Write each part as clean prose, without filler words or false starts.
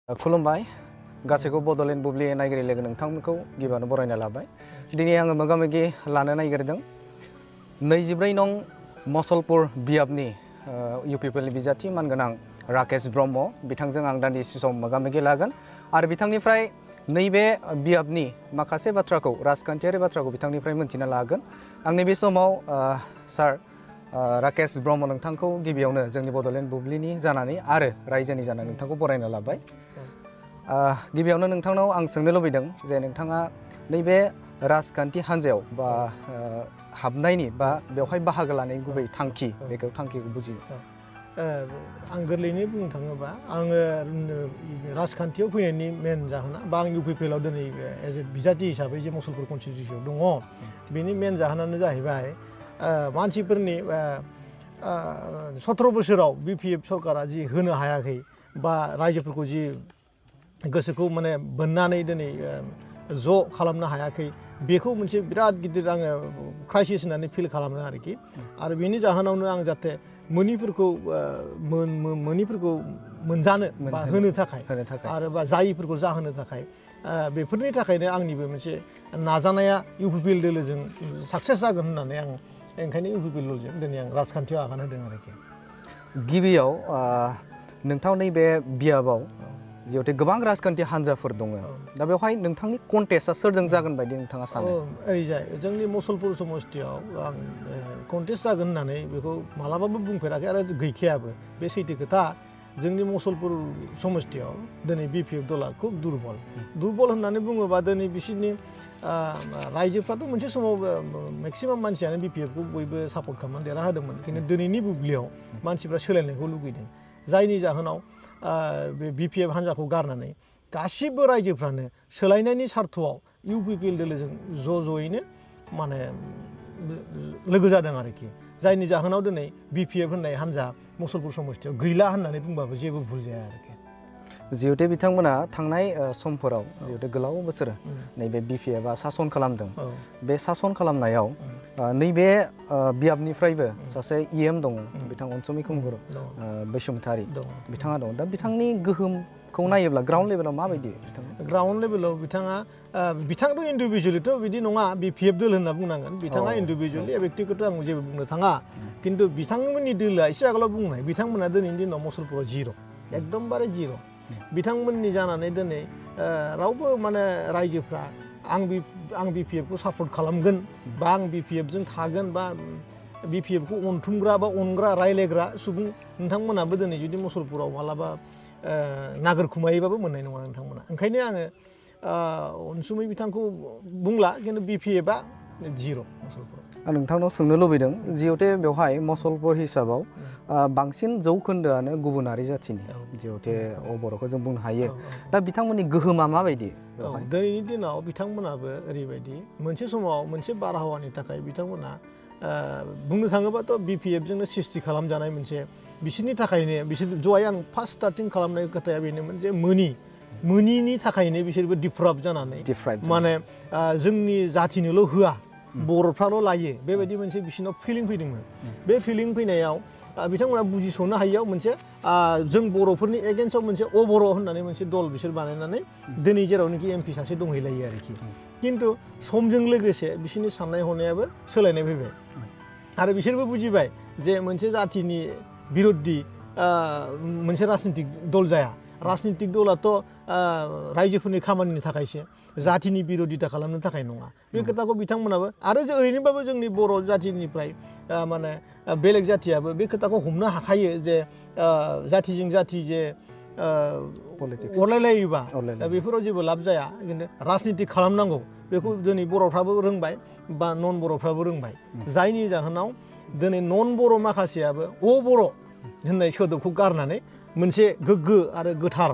खुलुमबाय गासैखौ बड'लेण्ड बुब्लि नायगिरि लोगो नोंथांमोनखौ गिबियावनो बरायना लाबाय। दिनै आङो मोगा-मोगि लानो नागिरदों 24 नं मुसलपुर बियाबनि UPPL बिजाथि मानगोनां राकेश ब्रह्म बिथांजों आं दान्दिसे सम मोगा-मोगि लागोन आरो बिथांनिफ्राय नैबे बियाबनि माखासे बाथ्राखौ राजखान्थियारि बाथ्राखौ बिथांनिफ्राय मोनथिना लागोन। आं नैबे समाव सार राकेश ब्रह्म नोंथांखौ गिबियावनो जोंनि बड'लेण्ड बुब्लिनि जानानै आरो रायजोनि जानानै नोंथांखौ बरायना लाबाय। गिबियावनो नोंथांनाव आं सोंनो लुबैदों जे नोंथाङा नैबे राजखान्थि हान्जायाव बा हाबनायनि बा बेवहाय बाहागो लानायनि गुबै थांखि बेखौ थांखिखौ बुजियो। आं गोरलैयैनो बुंनो थाङोबा आङो राजखान्थियाव फैनायनि मेन जाहोना बा आं UPPL आव दिनै एज ए बिजाथि हिसाबै जे मुसलपुर कनस्टिटिउन्सियाव दङ बेनि मेन जाहोनानो जाहैबाय मानसिफोरनि 17 बोसोराव BPF सरकारा जि होनो हायाखै बा रायजोफोरखौ जि गोसोखौ माने बोननानै दिनै ज' खालामनो हायाखै बेखौ मोनसे बिराद गिदिर आङो क्राइसिस होननानै फिल खालामदों आरोखि। आरो बेनि जाहोनावनो आं जाहाथे मोनिफोरखौ मोनजानो बा होनो थाखाय आरो बा जायिफोरखौ जाहोनो थाखाय बेफोरनि थाखायनो आंनिबो मोनसे नाजानाया UPPL दोलोजों साक्सेस जागोन होननानै आं ओंखायनो UPPL दोलोजों दिनै आं राजखान्थियाव आगान होदों आरोखि। गिबियाव नोंथां नैबे बियाबाव जिहेतु गोबां राजखान्थि हान्जाफोर दङ दा बेवहाय नोंथांनि कन्टेस्टआ सोरजों जागोन बायदि नोंथाङा सानो? ओरैजाय जोंनि मुसलपुर समस्तियाव आं कन्टेस्ट जागोन होननानै बेखौ मालाबाबो बुंफेराखै आरो गैखायाबो। बे सैथो खोथा। जोंनि मुसलपुर समस्तियाव दिनै BPF दला खुब दुरबल होननानै बुङोबा दिनै बिसोरनि रायजोफ्राथ' मोनसे समाव मेक्सिमाम मानसियानो BPF खौ बयबो सापर्ट खालामनानै देरहाहोदोंमोन। खिन्थु दिनैनि बुब्लियाव मानसिफ्रा सोलायनायखौ लुगैदों। जायनि जाहोनाव बे BPF हान्जाखौ गारनानै गासिबो रायजोफ्रानो सोलायनायनि सार्थआव UPPL दोलोजों ज'यैनो माने लोगो जादों आरोखि। जायनि जाहोनाव दिनै BPF होननाय हान्जा मुसलपुर समस्तियाव गैला होननानै बुंबाबो जेबो भुल जाया आरोखि। जिहेतु बिथांमोना थांनाय समफोराव जिहेतु गोलाव बोसोर नैबे BPF आ सासन खालामदों। बे सासन खालामनायाव नैबे बियाबनिफ्रायबो सासे EM दङ बिथां अनसुमै खुंगुर बसुमतारी बिथाङा दं। दा बिथांनि गोहोमखौ नायोब्ला ग्राउन्ड लेभेलाव माबायदि? ग्राउन्ड लेभेलाव बिथाङाथ' इन्डिभिजुवेलिथ' बिदि नङा BPF दोल होनना बुंनांगोन। बिथाङा इन्डिभिजुवेलि बेक्तिगत आं जेबो बुंनो थाङा। खिन्थु बिथांमोननि दोलोआ एसे आगोलाव बुंनाय बिथांमोना दिनैनि दिनाव मुसलपुराव जिर' एकदमबारे जिर'। बिथांमोननि जानानै दिनै रावबो माने रायजोफ्रा आं BPF खौ सापर्ट खालामगोन बा आं BPF जों थागोन बा BPF खौ अनथुमग्रा बा अनग्रा रायलायग्रा सुबुं नोंथांमोनाबो दिनै जुदि मुसलपुराव मालाबा नागिरखुमायोबाबो मोननाय नङा नोंथांमोना। ओंखायनो आङो अनसुमै बिथांखौ बुंला खिन्थु BPF आ जिर' मुसलपुराव। आं नोंथांनाव सोंनो लुबैदों जिहेतु बेवहाय मुसलपुर हिसाबाव बांसिन जौखोन्दोआनो गुबुनारि जाथिनि जिहेतु बर'खौ जों बुंनो हायो। दा बिथांमोननि गोहोमा माबायदि? दिनैनि दिनाव बिथांमोनाबो ओरैबायदि मोनसे समाव मोनसे बारहावानि थाखाय बिथांमोना बुंनो थाङोबाथ' BPF जोंनो सृष्टि खालामजानाय मोनसे बिसोरनि थाखायनो बिसोर जय आं फार्स्ट स्टार्टिं खालामनाय खोथाया बेनोमोन जे मोनिनि थाखायनो बिसोरबो डिफ्राप जानानै माने जोंनि जाथिनोल' होआ बर'फ्राल' लायो बेबायदि मोनसे बिसोरनाव फिलिं फैदोंमोन। बे फिलिं फैनायाव बिथांमोना बुजिस'नो हायियाव मोनसे जों बर'फोरनि एगेन्स्टआव मोनसे अबर' होननानै मोनसे दल बिसोर बानायनानै दिनै जेरावनोखि MP सासे दंहैलायो आरोखि। खिन्थु समजों लोगोसे बिसोरनि साननाय हनायाबो सोलायनाय फैबाय आरो बिसोरबो बुजिबाय जे मोनसे जाथिनि बिरुद्दि मोनसे राजनितिक दल जाया। राजनितिक दलाथ' रायजोफोरनि खामानिनि थाखायसो जाथिनि बिर'धिता खालामनो थाखाय नङा। बे खोथाखौ बिथांमोनाबो आरो ओरैनोबाबो जोंनि बर' जाथिनिफ्राय माने बेलेग जाथियाबो बे खोथाखौ हमनो हाखायो जे जाथिजों जाथि जे अरलायलायोबा बेफोराव जेबो लाब जाया। खिन्थु राजनितिक खालामनांगौ बेखौ दिनै बर'फ्राबो रोंबाय बा नन बर'फ्राबो रोंबाय। जायनि जाहोनाव दिनै नन बर' माखासेयाबो बर' होननाय सोदोबखौ गारनानै मोनसे गोग्गो आरो गोथार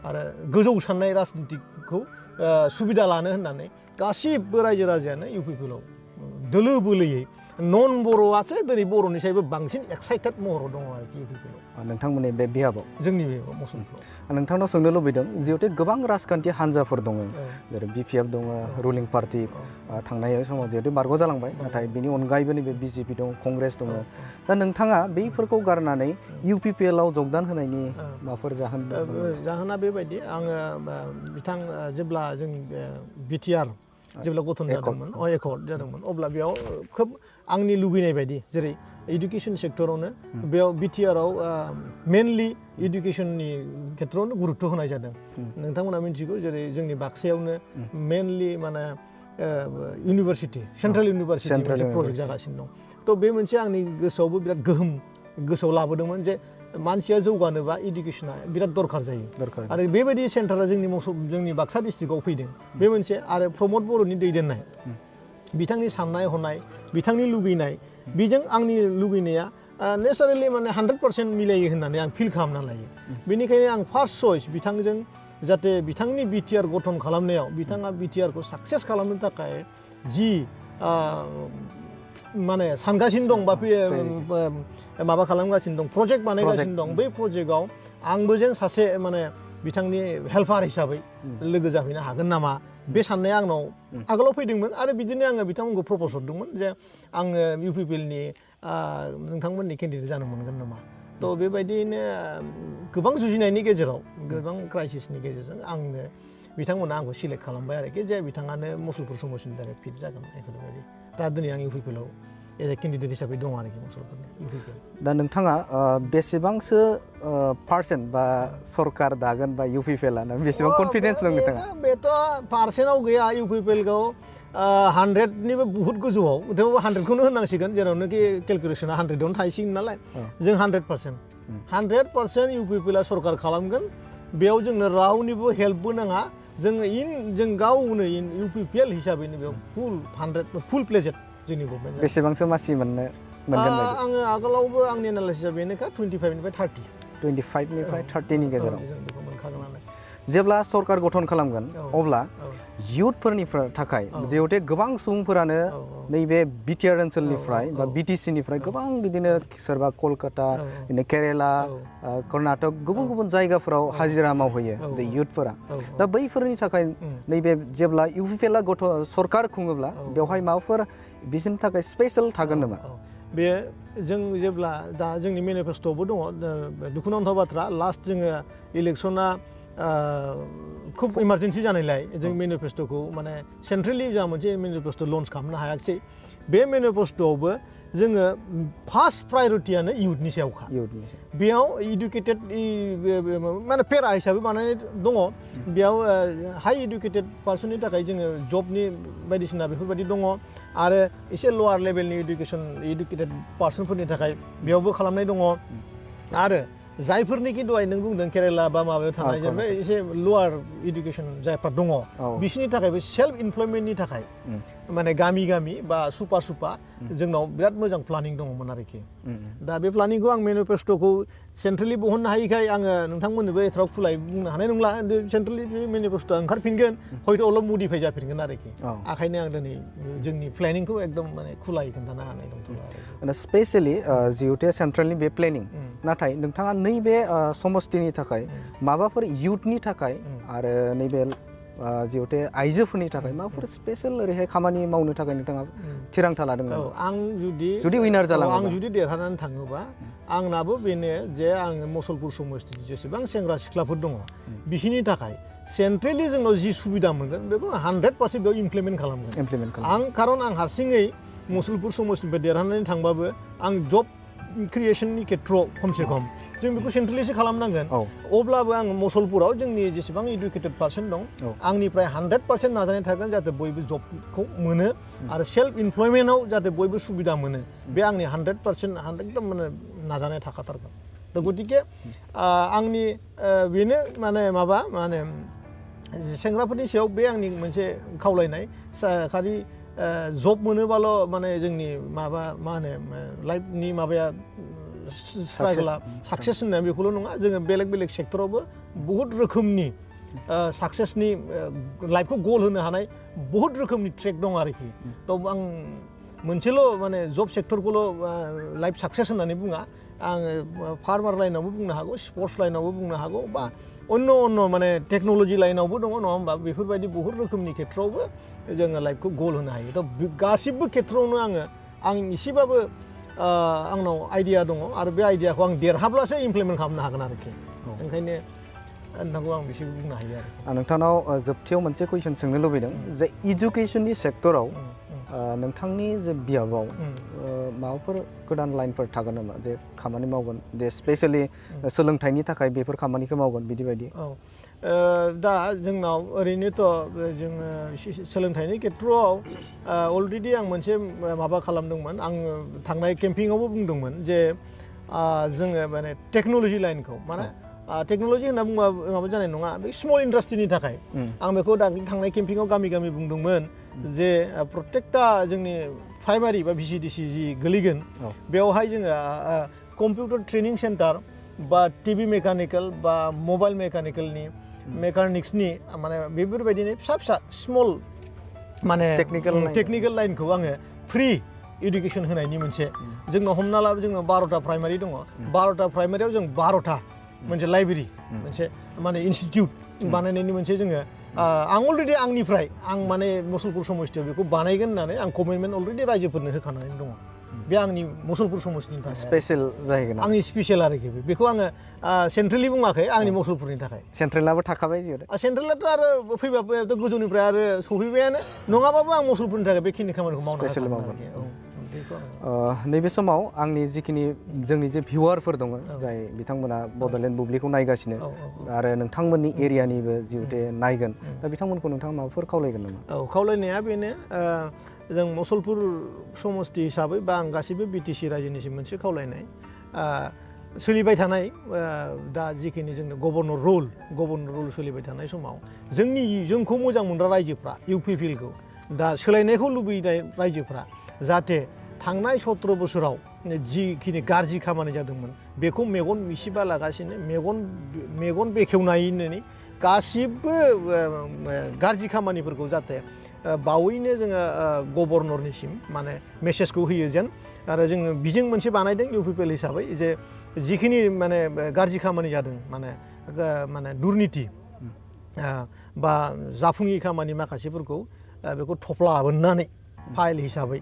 आरो गोजौ साननाय राजनितिकखौ सुबिदा लानो होननानै गासिबो रायजो राजायानो UPPL आव दोलो बोलोयै नन बर'आसो दिनै बर'निसायबो बांसिन एक्साइटेड महराव दङ आरोखि UPPL आव। नोंथांमोननि बे बियाबाव? जोंनि बे मुसलपुराव। नोंथांनाव सोंनो लुबैदों जिहेतु गोबां राजखान्थि हान्जाफोर दङ जेरै BPF दङ रुलिं पार्टी थांनाय समाव जिहेतु बारग' जालांबाय नाथाय बिनि अनगायैबो नैबे BJP दं कंग्रेस दङ दा नोंथाङा बैफोरखौ गारनानै UPPL आव जगदान होनायनि माबाफोर जाहोन जाहोना बेबायदि आङो बिथां जेब्ला जों BTR जेब्ला गठन जादोंमोन एकर्ड जादोंमोन अब्ला बेयाव खोब आंनि लुबैनाय बायदि जेरै एडुकेशन सेक्टरावनो बेयाव BTR आव मेनलि एडुकेशननि खेत्रआवनो गुरुत्व होनाय जादों नोंथांमोना मिथिगौ जेरै जोंनि बाक्सायावनो मेनलि माने इउनिभारसिटि सेन्ट्रेल इउनिभारसिटि प्रजेक्ट जागासिनो दं थ' बे मोनसे आंनि गोसोआवबो बिराद गोहोम गोसोआव लाबोदोंमोन जे मानसिया जौगानोबा एडुकेशना बिराद दरकार जायो आरो बेबायदि सेन्टारा जोंनि बाक्सा डिस्ट्रिक्टआव फैदों बे मोनसे आरो प्रमद बर'नि दैदेननाय बिथांनि साननाय हनाय बिथांनि लुगैनाय बेजों आंनि लुगैनाया नेचारेलि माने 100% मिलायो होननानै आं फिल खालामना लायो बेनिखायनो आं फार्स्ट चइस बिथांजों जाहाथे बिथांनि BTR गठन खालामनायाव बिथाङा BTR खौ साक्सेस खालामनो थाखाय जि माने सानगासिनो दं बा माबा खालामगासिनो दं प्रजेक्ट बानायगासिनो दं बै प्रजेक्टआव आंबो जेन सासे माने बिथांनि हेल्पार हिसाबै लोगो जाफैनो हागोन नामा बे साननाया आंनाव आगोलाव फैदोंमोन आरो बिदिनो आङो बिथांमोनखौ प्रप'ज हरदोंमोन जे आङो UPPL नि नोंथांमोननि केन्डिडेट जानो मोनगोन नामा थ' बेबायदिनो गोबां जुजिनायनि गेजेराव गोबां क्राइसिसनि गेजेरजों आंनो बिथांमोना आंखौ सिलेक्ट खालामबाय आरोखि जे बिथाङानो मुसलपुर समस्टिनि थाखाय फिट जागोन बेफोरबायदि दा दिनै आं UPPL आव एज ए केन्डिडेट हिसाबै दं आरोखि मुसलपुरनि UPPL दा नोंथाङा बेसेबांसो पार्सेन्ट बा सरकार दागोन बा UPPL आनो बेसेबां कनफिडेन्स दं नोंथाङा बेथ' पार्सेन्टआव गैया UPPL खौ 100निबो बहुत गोजौआव थेवबो 100खौनो होननांसिगोन जेरावनोखि केलकुलेसना 100आवनो थाहैसिगोन नालाय जों 100% UPPL आ सरकार खालामगोन बेयाव जोंनो रावनिबो हेल्पबो नाङा जों गावनो UPPL हिसाबैनो बेयाव फुल प्लेजेड जोंनि गभर्नमेन्ट बेसेबांसो मासि मोनगोन बायदि आङो आगोलावबो आंनि एनालाइसिसआ बेनोखा 25निफ्राय 30 नि गेजेराव जेब्ला सरकार गठन खालामगोन अब्ला युथफोरनि थाखाय जिहेतु गोबां सुबुंफोरानो नैबे BTR ओनसोलनिफ्राय बा BTC निफ्राय गोबां बिदिनो सोरबा कलकाता केरेला कर्नाटक गुबुन गुबुन जायगाफोराव हाजिरा मावहैयो बे युथफोरा दा बैफोरनि थाखाय नैबे जेब्ला UPPL आ सरकार खुङोब्ला बेवहाय माबाफोर बिसोरनि थाखाय स्पेशल थागोन नामा बे जों जेब्ला दा जोंनि मेनिफेस्ट'आवबो दङ दुखुनांथाव बाथ्रा लास्ट जोङो इलेक्सना खुब इमारजेन्सि जानायलाय जों मेनिफेस्ट'खौ माने सेन्ट्रेलि जोंहा मोनसे मेनिफेस्ट' लन्च खालामनो हायाखिसै बे मेनिफेस्ट'आवबो जोङो फार्स्ट प्रायरिटियानो इयुथनि सायावखा बेयाव इडुकेटेड माने पेरा हिसाबै बानायनाय दङ बेयाव हाई इडुकेटेड पार्सननि थाखाय जोङो जबनि बायदिसिना बेफोरबायदि दङ आरो एसे लवार लेभेलनि इडुकेटेड पार्सनफोरनि थाखाय बेयावबो खालामनाय दङ आरो जायफोरनिखि दहाय नों बुंदों केरेला बा माबायाव थानाय जेनेबा एसे लवार इडुकेसन जायफ्रा दङ बिसोरनि थाखायबो सेल्फ इमप्लयमेन्टनि थाखाय माने गामि बा सुपा जोंनाव बिराद मोजां प्लानिं दङमोन आरोखि दा बे प्लानिंखौ आं मेनिफेस्ट'खौ सेन्ट्रेलि बहननो हायैखाय आङो नोंथांमोननोबो एथ्राव खुलाय बुंनो हानाय नंला सेन्ट्रेलि बे मेनिफेस्ट'आ ओंखारफिनगोन हयथ' अलप मडिफाइ जाफिनगोन आरोखि ओंखायनो आं दिनै जोंनि प्लेनिंखौ एकदम माने खुलायै खोन्थानो हानाय दंथ'ला स्पेसियेलि जिहेतु सेन्ट्रेलनि बे प्लेनिं नाथाय नोंथाङा नैबे समस्टिनि थाखाय माबाफोर इयुथनि थाखाय आरो नैबे जिहेतु आइजोफोरनि थाखाय माबाफोर स्पेशल ओरैहाय खामानि मावनो थाखाय नोंथाङा थिरांथा लादों आं जुदि उइनार जालाङो आं जुदि देरहानानै थाङोबा आंनाबो बेनो जे आं मुसलपुर समस्टिनि जेसेबां सेंग्रा सिख्लाफोर दङ बिसोरनि थाखाय सेन्ट्रेलि जोंनाव जि सुबिदा मोनगोन बेखौ 100% बेयाव इमप्लिमेन्ट खालामगोन खारन आं हारसिङै मुसलपुर समस्टिनिफ्राय देरहानानै थांबाबो आं जब क्रिएशननि खेत्रआव खमसे खम जों बेखौ सेन्ट्रेलिसो खालामनांगोन अब्लाबो आं मुसलपुराव जोंनि जेसेबां इडुकेटेड पार्सन दं आंनिफ्राय 100% नाजानाय थागोन जाहाथे बयबो जबखौ मोनो आरो सेल्फ इमप्लयमेन्टआव जाहाथे बयबो सुबिदा मोनो बे आंनि 100% एकदम माने नाजानाय थाखाथारगोन दा गतिके आंनि बेनो माने सेंग्राफोरनि सायाव बे आंनि मोनसे खावलायनाय खालि जब मोनोबाल' माने जोंनि लाइफनि माबाया स्ट्रागला साक्सेस होननाय बेखौल' नङा जोङो बेलेग सेक्टरावबो बहुत रोखोमनि साक्सेसनि लाइफखौ गल होनो हानाय बहुत रोखोमनि ट्रेक दं आरोखि थ' आं मोनसेल' माने जब सेक्टरखौल' लाइफ साक्सेस होननानै बुङा आङो फार्मार लाइनावबो बुंनो हागौ स्पर्ट्स लाइनावबो बुंनो हागौ बा अন্য माने टेक्न'लजि लाइनावबो दङ नङा होमबा बेफोरबायदि बहुत रोखोमनि खेथ्रआवबो जोङो लाइफखौ गल होनो हायो थ' गासिबो खेथ्रआवनो आं एसेबाबो आंनाव आइडिया दङ आरो बे आइडियाखौ आं देरहाब्लासो इमप्लिमेन्ट खालामनो हागोन आरोखि ओंखायनो नोंथांखौ आं बेसेबो बुंनो हायो आरो आं नोंथांनाव जोबथियाव मोनसे कुइसन सोंनो लुबैदों जे इडुकेसननि सेक्टराव नोंथांनि जे बियाबाव माबाफोर गोदान लाइनफोर थागोन नामा जे खामानि मावगोन जे स्पेसियेलि सोलोंथाइनि थाखाय बेफोर खामानिखौ मावगोन बिदि बायदि दा जोंनाव ओरैनोथ' जोङो सोलोंथाइनि खेथ्रआव अलरेडि आं मोनसे माबा खालामदोंमोन आं थांनाय केम्पिंआवबो बुंदोंमोन जे जोङो माने टेक्न'लजि लाइनखौ माने टेक्न'लजि होनना बुंबा माबा जानाय नङा बे स्मल इन्डास्ट्रिनि थाखाय आं बेखौ थांनाय केम्पिंआव गामि गामि बुंदोंमोन जे प्रत्येकटा जोंनि प्राइमारि बा भिसिडिसि जि गोलैगोन बेवहाय जोङो कम्पिउटार ट्रेनिं सेन्टार बा टिभि मेकानिकेल बा मबाइल मेकानिकेलनि मेकानिक्सनि माने बेफोरबायदिनो फिसा फिसा स्मल माने टेक्निकेल लाइनखौ आङो फ्रि इडुकेसन होनायनि मोनसे जोंनाव हमना ला जोङो 12टा प्राइमारि दङ 12टा प्राइमारियाव जों 12टा मोनसे लाइब्रेरि मोनसे माने इनस्टिटिउट बानायनायनि मोनसे जोङो आं अलरेडि आंनिफ्राय आं माने मुसलपुर समस्थियाव बेखौ बानायगोन होननानै आं कमिटमेन्ट अलरेडि रायजोफोरनो होखानानै दङ बे आंनि मुसलपुर समस्थिनि थाखाय स्पेशल जाहैगोन आंनि स्पेशल आरोखि बेखौ आङो सेन्ट्रेलि बुङाखै आंनि मुसलपुरनि थाखाय सेन्ट्रेलाबो थाखाबाय सेन्ट्रेलाथ' आरो फैबाबो गोजौनिफ्राय आरो सफैबायानो नङाबाबो आं मुसलपुरनि थाखाय बेखिनि खामानिखौ मावनो हागोन नैबे समाव आंनि जिखिनि जोंनि जे भिउवारफोर दङ जाय बिथांमोना बड'लेण्ड बुब्लिखौ नायगासिनो आरो नोंथांमोननि एरियानिबो जिहुथे नायगोन दा बिथांमोनखौ नोंथाङा माबाफोर खावलायगोन नामा खावलायनाया बेनो जों मुसलपुर समस्ति हिसाबै बा आं गासिबो बिटिसि रायजोनिसिम मोनसे खावलायनाय सोलिबाय थानाय दा जिखिनि जोंनो गभर्नर रुल सोलिबाय थानाय समाव जोंखौ मोजां मोनग्रा रायजोफ्रा UPPLखौ दा सोलायनायखौ लुबैनाय रायजोफ्रा जाहाथे थांनाय 17 बोसोराव जिखिनि गाज्रि खामानि जादोंमोन बेखौ मेगन मिसिबालागासिनो मेगन बेखेवनायनि गासिबो गाज्रि खामानिफोरखौ जाहाथे बावैनो जोङो गभर्नरनिसिम माने मेसेजखौ होयो जेन आरो जोङो बिजों मोनसे बानायदों UPPL हिसाबै जे जिखिनि माने गाज्रि खामानि जादों माने दुर्निति बा जाफुङि खामानि माखासेफोरखौ बेखौ थफ्ला बोननानै फाइल हिसाबै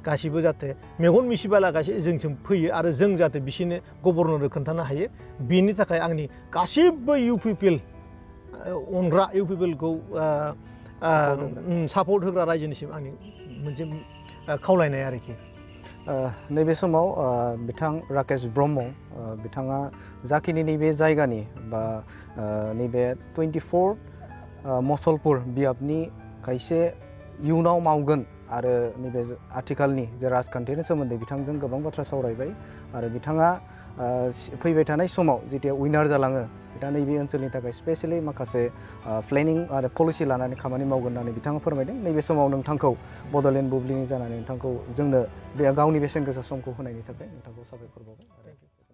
गासिबो जाहाथे मेगन मिसिबालागासिनो जोंसिम फैयो आरो जों जाहाथे बिसोरनो गभर्नरनो खोन्थानो हायो बेनि थाखाय आंनि गासिबो UPPL अनग्रा UPPLखौ सापर्ट होग्रा रायजोनिसिम आंनि मोनसे खावलायनाय आरोखि नैबे समाव बिथां राकेश ब्रह्म बिथाङा जाखिनि नैबे जायगानि बा नैबे 24 मुसलपुर बियाबनि खायसे इयुनाव मावगोन आरो नैबे आथिखालनि जे राजखान्थिनि सोमोन्दै बिथांजों गोबां बाथ्रा सावरायबाय आरो बिथाङा फैबाय थानाय समाव जेथिया उइनार जालाङो बिथाङा नैबे ओनसोलनि थाखाय स्पेसियेलि माखासे प्लेनिं आरो पलिसि लानानै खामानि मावगोन होननानै बिथाङा फोरमायदों नैबे समाव नोंथांखौ बड'लेण्ड बुब्लिनि जानानै नोंथांखौ जोंनो बे गावनि बेसेन गोसा समखौ होनायनि थाखाय नोंथांखौ साबायखर बावबाय।